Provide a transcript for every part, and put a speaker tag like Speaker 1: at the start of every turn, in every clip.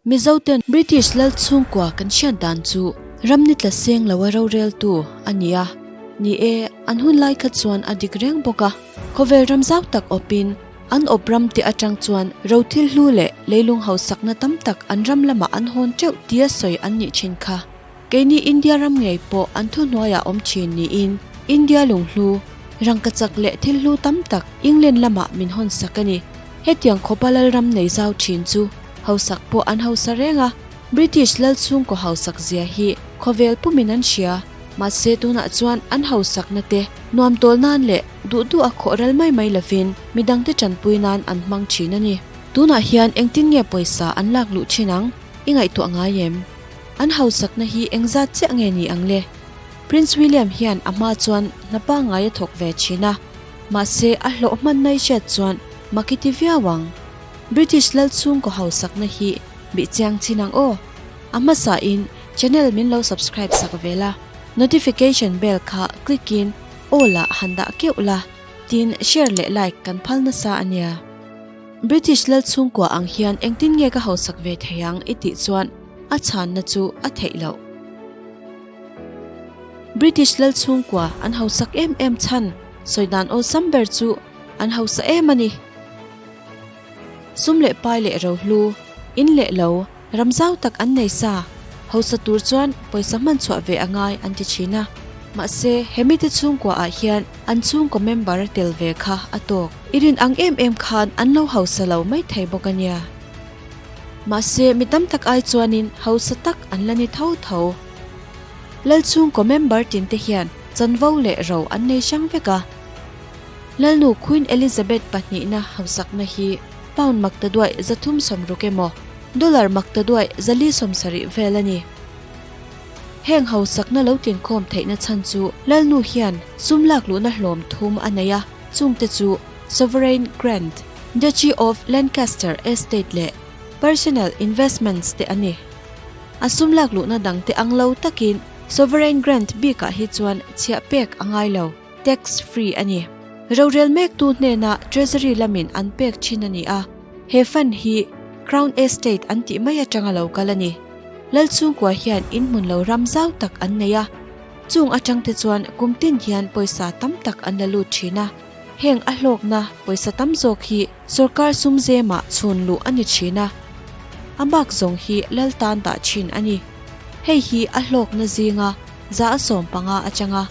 Speaker 1: Mizoten British lal chhungkua kan hriat dan chu ram ni tla seng lo a roreltu a ni a. Ni e, an hun lai kha chuan a dik reng bawk a. Khawvel ram zau tak awpin an awp ram te atang chuan ro thil hlu leh leilung hausakna tam tak an ram lamah an hawn teuh tia sawi an nih thin kha. Keini India ram ngei pawh an thuhnuaiah awm thin niin India lunghlu, rangkachak leh thil hlu tam tak England lamah min hawn sak a ni. Hetiang khawpa lalram nei zau thin chu hausak pawh an hausa reng a, British lal chhungkaw hausak zia hi khawvel pumin an hria. Mahse tunah chuan an hausakna te nuam tawl nan leh duh duh a khawh ral mai mai lovin midangte tanpui nan an hmang thin a ni. Tunah hian engtin nge pawisa an lak luh thin ang i ngaihtuah ngai em? An hausakna hi engzat chiah nge ni ang le? Prince William hian a hma chuan hna pangngai a thawk ve thin a, mahse a hlawh hman nai hriat chuan mak i ti viau ang. British lal chhungkaw hausakna hi bih chiang chin ang aw. A hmasain channel min lo subscribe sak ve la, notification bell kha click in all ah han dah keuh la, tin share leh like kan phal nasa a nia. British lal chhungkua ang hian engtin nge ka hausak ve thei ang i tih chuan a chhanna chu a theih loh. British lal chhungkua an hausak em em chhan sawi dan awlsam ber chu an hausa em a ni. Sum leh pai leh rohlu, in leh lo, ram zau tak an nei sa. Hausa tur chuan pawisa hman chhuah ve a ngai an ti thin a. Mahse, he mite chhungkua ah hian an chhungkaw member a tel ve kha a tawk. I rin ang em em khan an lo hausa lo mai thei bawk a nia. Mahse, mi tam tak ai chuanin hausa tak an la ni tho tho. Lal chhungkaw member tinte hian chanvo leh ro an nei hrang vek a. Lalnu Queen Elizabeth pahnihna hausakna hi pound maktaduaih 360 emaw, dollar maktaduaih 470 vel a ni. Heng hausakna lo tinkhawm theihna chhan chu Lalnu hian sum lakluhna hlawm thum a nei a, chungte chu Sovereign Grant, Duchy of Lancaster Estate leh Personal Investments te a ni. A sum lakluhna dangte ang lo takin Sovereign Grant bikah hi chuan chhiah pek a ngai lo. Tax free a ni. Rorel mektu hnena Treasury lamin an pek thin a ni a, he fund hi Crown Estate an tih mai atanga lo kal a ni. Lal chhungkua hian in hmun lo ram zau tak an nei a, chung atang te chuan kum tin hian pawisa tam tak an la lut thin a, heng a hlawkna pawisa tam zawk hi sawrkar sum zemah chhun luh a ni thin a, a bak zawng hi lal tan dah thin a ni. Hei hi a hlawkna zinga 150 atanga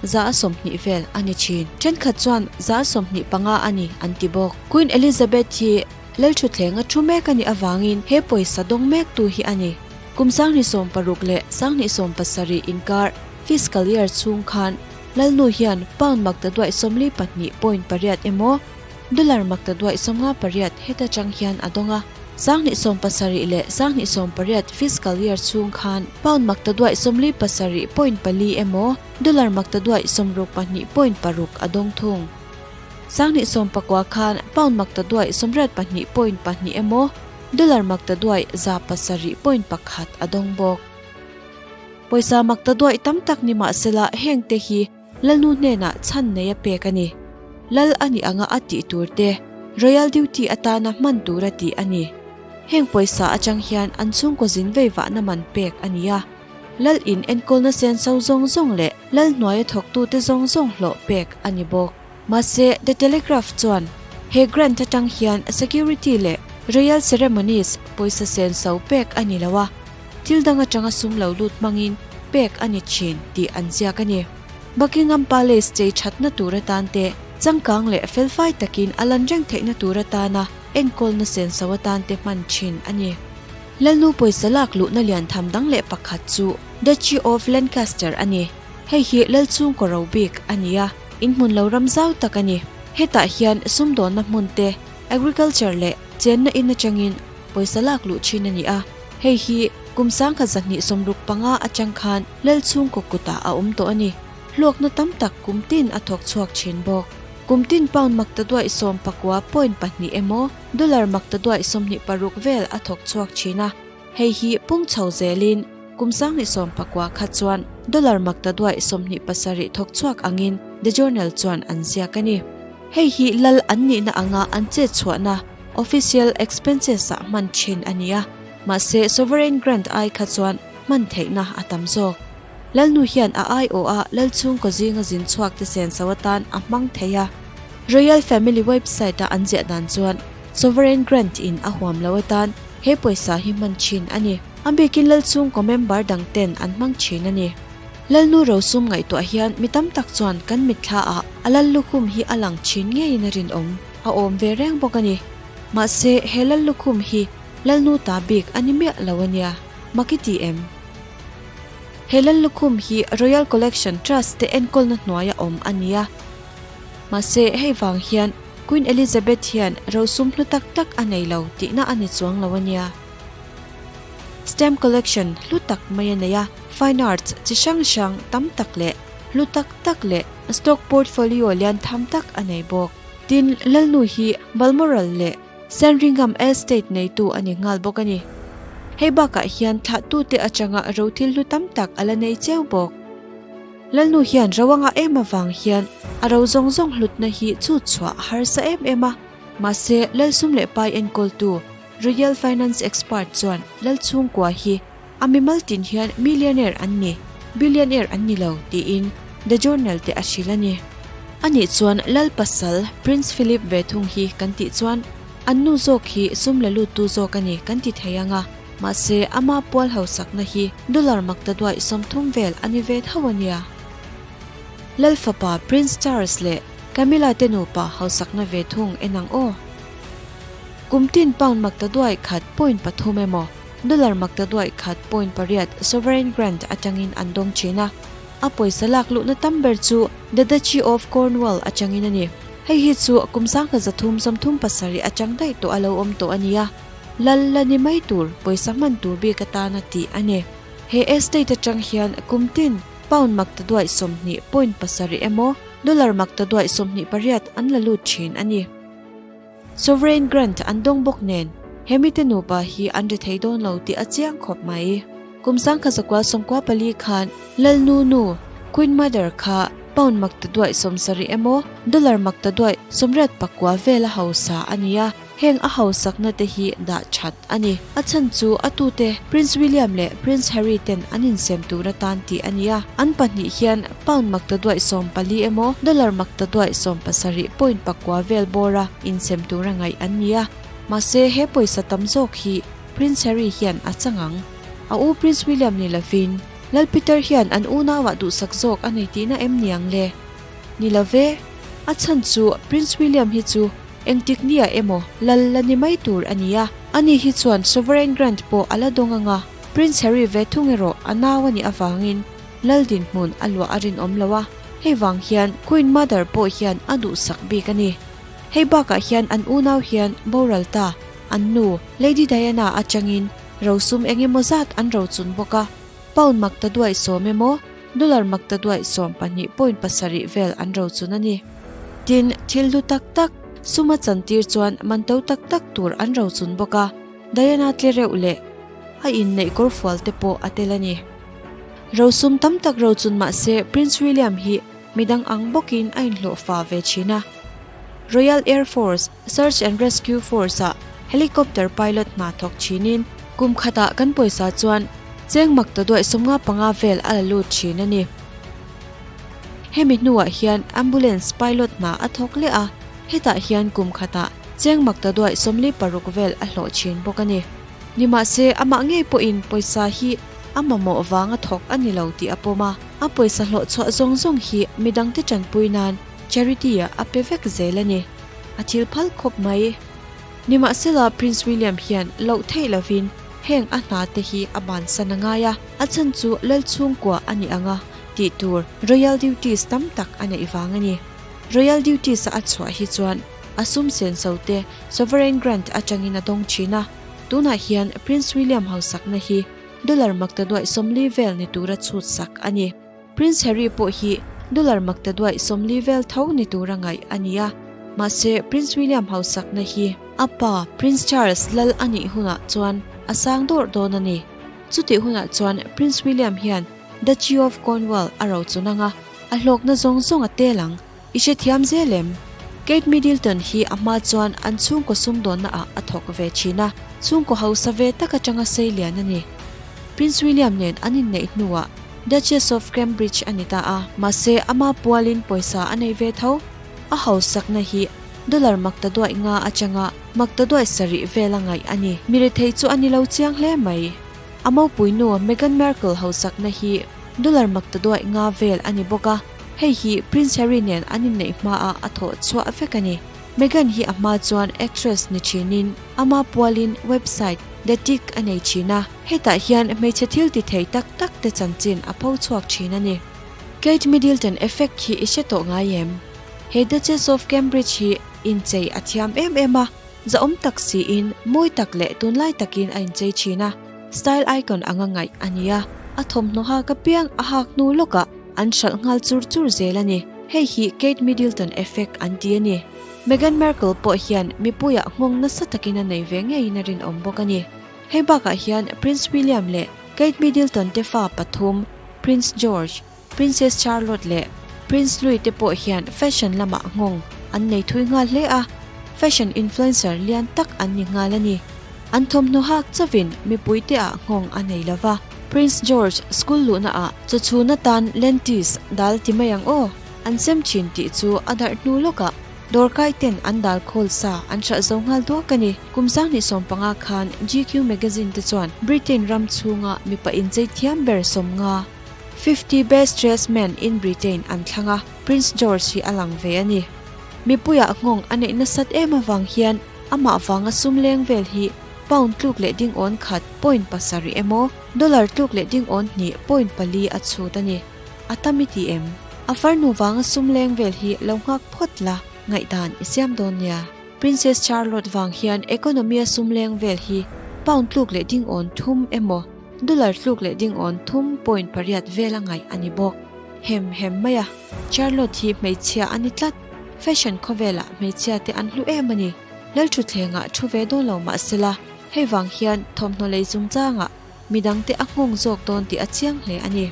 Speaker 1: 120 vel a ni thin. Thenkhat chuan 125 a ni an ti bawk. Queen Elizabeth hi Lalthuthleng a thu mek a nih avangin he pawisa dawng mektu hi a ni. Kum 2016 leh 2017 inkar fiscal year chhung khan Lalnu hian pound maktaduaih 42.8 emaw dollar maktaduaih 58 heta chang hian a dawng a. 2017 leh 2018 fiscal year chhung khan pound maktaduaih 47.4 emaw dollar maktaduaih 62.6 a dawng thung. 2019 khan pound maktaduaih 82.2 emaw dollar maktaduaih 7.1 a dawng bawk. Pawisa maktaduaih tam tak ni mahsela heng te hi Lalnu hnenah chhan nei a pek a ni. Lal a nih anga a tih tur te Royal Duty atana hman tur a tih a ni. Heng pawisa atang hian an chhungkaw zin vei vahna man pek a ni a. Lal in enkawlna senso zawng zawng leh lal hnuaia thawktute zawng zawng hlawh pek a ni bawk. Mahse, The Telegraph chuan he grant atang hian security leh royal ceremonies pawisa senso pek a ni lo a, thil dang atanga sum lo lut hmangin pek a ni thin tih an ziak a ni. Buckingham Palace chei thatna tur atan te, changkang leh felfai takin a lan reng theihna tur atana enkawlna senso atan te hman thin a ni. Lalnu pawisa lak luhna lian tham dang leh pakhat chu Duchy of Lancaster a ni. Hei hi lal chhungkaw ro bik a ni a, in hmun lo ram zau tak a ni. Hetah hian sumdawnna hmun te, agriculture leh chenna in atangin pawisa lak luh thin a ni a. Hei hi kum 1265 atang khan lal chhungkaw kutah a awm tawh a ni. Hluakna tam tak kum tin a thawk chhuak thin bawk. Kum tin pound maktaduaih 19.2 emaw, dollar maktaduaih 26 vel a thawk chhuak thin a. Hei hi pung chho zelin kum 2019 kha chuan dollar maktaduaih 27 thawk chhuak angin The Journal chuan an ziak a ni. Hei hi lal an nihna anga an chet chhuahna official expenses ah hman thin a ni a. Mahse, Sovereign Grant ai kha chuan hman theihna a tam zawk. Lalnu hian a aiawh a lal chhungkaw zinga zin chhuak te senso atan a hmang thei a. Royal Family website a an ziah dan chuan Sovereign Grant in a huam lo atan he pawisa hi hman thin a ni. A bikin lal chhungkaw member dang ten an hmang thin a ni. Lalnu rosum ngaihtuah hian mi tam tak chuan kan mitthla ah a lal lukhum hi a lang thin ngeiin a rinawm a awm ve reng bawk a ni. Mahse, he lal lukhum hi Lalnu ta bik a ni miah lo a nia, mak i ti em? He lal lukhum hi Royal Collection Trust te enkawlna hnuaia awm a ni a. Mahse, hei vang hian Queen Elizabeth hian rosum hlu tak tak a nei lo tihna a ni chuang lo a nia. Stamp collection hlu tak mai a nei a, fine arts chi hrang hrang tam tak leh hlu tak tak leh stock portfolio lian tham tak a nei bawk. Tin, Lalnu hi Balmoral leh Sandringham Estate neitu a ni nghal bawk a ni. Hei bakah hian thlahtute atanga rothil hlu tam tak a la nei cheu bawk. Lalnu hian ro a ngah em avang hian a ro zawng zawng hlutna hi chhut chhuah a harsa em em a. Mahse, Lalsum leh Pai enkawltu Royal Finance Expert chuan Lalchhungkua hi A mimal tin hian millionaire an ni, billionaire an ni lo, tiin The Journal te a hrilh a ni. Anih chuan Lal pasal Prince Philip ve thung hi kan tih chuan an nu zawk hi sum la luttu zawk a ni kan ti thei ang a, mahse ama pual hausakna hi dollar maktaduaih 30 vel a ni ve tho a nia. Lal fapa Prince Charles leh Camilla te nupa hausakna ve thung en ang aw. Kum tin pound maktaduaih khat point pathum emaw Dollar maktaduaih khat point pariat Sovereign Grant atangin an dawng thin a, a pawisa lak luhna tam ber chu The Duchy of Cornwall atangin a ni. Hei hi chu kum 1337 atang daih tawh a lo awm tawh a ni a, lal la ni mai tur pawisa hman tur bik atana tih a ni. He estate atang hian kum tin pound maktaduaih 20 point pasarih emaw dollar maktaduaih 28 an la lut thin a ni. Sovereign Grant an dawng bawk nen, he mite nupa hi an ri thei dawn lo tih a chiang khawp mai. Kum 1994 khan Lalnu nu, Queen Mother, kha pound maktaduaih 70 emaw dollar maktaduaih 84 vel a hausa a ni a. Heng a hausakna te hi dah that a ni. A chhan chu a tute Prince William leh Prince Harry ten an insem tur atan tih a ni a. An pahnih hian pound maktaduaih 14 emaw dollar maktaduaih 17 point pakua vel bawra insem tura ngaih an ni a. Mahse he pawisa tam zawk hi Prince Harry hian a chang ang. A u Prince William ni lovin Lal Peter hian an unauah duhsak zawk a nei tihna em niang le? Ni love. A chhan chu Prince William hi chu Engtik nia emaw lal la ni mai tur a ni a, ani hi chuan Sovereign Grant pawh a la dawng ang a, Prince Harry ve thung erawh a nau a nih avangin lal dinhmun a luah a rinawm lo a, hei vang hian Queen Mother pawh hian a duhsak bik a ni. Hei bakah hian an unau hian boral ta, an nu Lady Diana atangin rosum eng emaw zat an rochun bawk a, pound maktaduaih sawm emaw, Dollar maktaduaih 12 point pasarih vel an rochun a ni. Tin, thil hlu tak tak, suma chantir chuan man to tak tak tur an rochun bawk a, Diana tle reuh leh a inneih kawrfual te pawh a tel a ni. Rosum tam tak rochun mah se Prince William hi midang ang bawkin a inhlawhfa ve thin a. Royal Air Force Search and Rescue Force-ah helicopter pilot hna thawk thinin kum khatah kan pawisa chuan cheng maktaduaih 55 vel a la lut thin a ni. Hemi hnuah hian ambulance pilot hna a thawk leh a, hetah hian kum khatah cheng maktaduaih 46 vel a hlawh thin bawk a ni. Nimahse, amah ngei pawhin pawisa hi a mamawh vanga thawk a ni lo tih a pawm a, a pawisa hlawh chhuah zawng zawng hi midangte tanpui nan charity-ah a pe vek zel a ni. A thil phal khawp mai. Nimahsela, Prince William hian loh theih lovin heng a hna te hi a bansan a ngai a, a chhan chu lal chhungkua a ni ang a tih tur royal duties tam tak a neih vang a ni. Royal duties a a chhuah hi chuan a sum senso te sovereign grant atangin a dawng thin a, tunah hian Prince William hausakna hi dollar maktaduaih 40 vel ni tura chhut sak a ni. Prince Harry pawh hi dollar maktaduaih 40 vel tho ni tura ngaih a ni a, mahse Prince William hausakna hi a pa Prince Charles lal a nih hunah chuan a sang dawrh dawn a ni. Chutih hunah chuan Prince William hian Duchy of Cornwall a rochun ang a, a hlawkna zawng zawng a tel ang. I hrethiam zel em? Kate Middleton hi a hma chuan an chhungkaw sumdawnna ah a thawk ve thin a, chhungkaw hausa ve tak atanga sei lian a ni. Prince William nen an inneih hnuah Duchess of Cambridge a ni ta a, mahse ama pualin pawisa a nei ve tho. A hausakna hi dollar makta duaih nga atanga makta duaih sarih vel a ngaih a ni. Mi rethei chu a ni lo chiang hle mai. A mopui nu Meghan Markle hausakna hi dollar makta duaih nga vel a ni bawk a, hei hi Prince Harry nen an inneih hmaah a thawh chhuah vek a ni. Meghan hi a hma chuan actress ni thinin ama pualin website The Tick a nei thin a, hetah hian hmeichhe thil ti thei tak tak te chanchin a pho chhuak thin a ni. Kate Middleton effect hi i hre tawh ngai em? He Duchess of Cambridge hi inchei a thiam em em a, Zahawm tak siin, mawi tak leh tunlai takin a inchei thin a, style icon anga ngaih a ni a, a thawmhnaw hak apiang a hak hnu lawkah an hralh nghal chur chur zel a ni. Hei hi Kate Middleton effect an ti a ni. Meghan Markle pawh hian mipuiah nghawng nasa takin a nei ve ngeiin a rinawm bawk a ni. Hei bakah hian Prince William leh Kate Middleton te fa pathum, Prince George, Princess Charlotte leh Prince Louis te pawh hian fashion lamah nghawng an nei thui nghal hle a, fashion influencer lian tak an ni nghal a ni. An thawmhnaw hak chauhin mipui te ah nghawng a nei lo va. Prince George school luhna ah chawchhun atan lentils dal ti mai ang aw, an sem thin tih chu a darh hnu lawkah dawrkai ten an dal khawl sa an hralh zo nghal duak a ni. Kum 2015 khan GQ magazine te chuan Britain ram chhunga mipa inchei thiam ber 50, 50 Best Dressed Men in Britain an thlang a, Prince George hi a lang ve a ni. Mipuiah nghawng a neih nasat em avang hian amah vanga sum leng vel hi pound tluk leh ding awn khat point pasarih emaw, dollar tluk leh ding awn hnih point pali a chhut a ni. A tam i ti em? A farnu vanga sum leng vel hi lo nghak phawt la, ngaihdan i siam dawn nia. Princess Charlotte vang hian economy-a sum leng vel hi pound tluk leh ding awn thum emaw, Dollar tluk leh ding awn thum point pariat vel a ngaih a ni bawk. Hem hem mai a, Charlotte hi hmeichhia a ni tlat. Fashion khawvelah hmeichhia te an hlu em a ni. Lalthutthlengah thu ve dawn lo mah sela, hei vang hian thawmhnaw lei chungchangah midangte a nghawng zawk dawn tih a chiang hle a ni.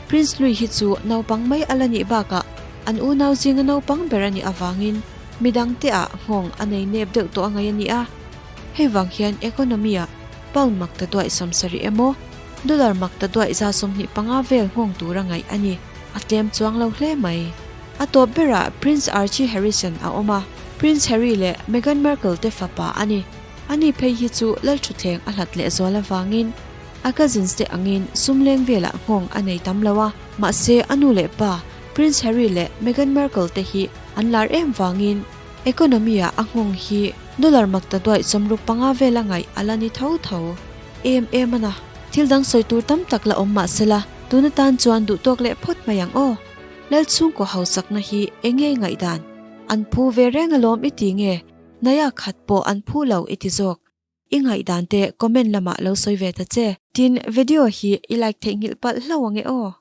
Speaker 1: Prince Louis hi chu naupang mai a la nih bakah an unau zinga naupang ber a nih avangin midangte ah nghawng a nei nep deuh tawh a ngaih a ni a. Hei vang hian economy-ah Pound mak ta duaih 70 emaw, dollar mak ta duaih 25 vel nghawng tura ngaih a ni. A tlem chuang lo hle mai. A tawp berah Prince Archie Harrison a awm a, Prince Harry leh Meghan Markle te fapa a ni. Ani phei hi chu Lalthutthleng a hlat lehzual avangin a cousins te angin sum leng velah nghawng a nei tam lo a, mahse a nu leh pa Prince Harry leh Meghan Markle te hi an lar em vangin economy-ah a nghawng hi Dollar mak ta duaih 65 vel a ngaih a la ni tho tho. Em em a na. Thil dang sawi tur tam tak la awm mah sela, tun atan chuan duh tawk leh phawt mai ang aw. Lal chhungkaw hausakna hi eng nge ngaihdan? An phu ve reng alawm i ti nge? Naia khat pawh an phu lo i ti zawk. I ngaihdan te comment lamah lo sawi ve ta che. Tin, video hi i like theihnghilh palh hlauh ang e aw.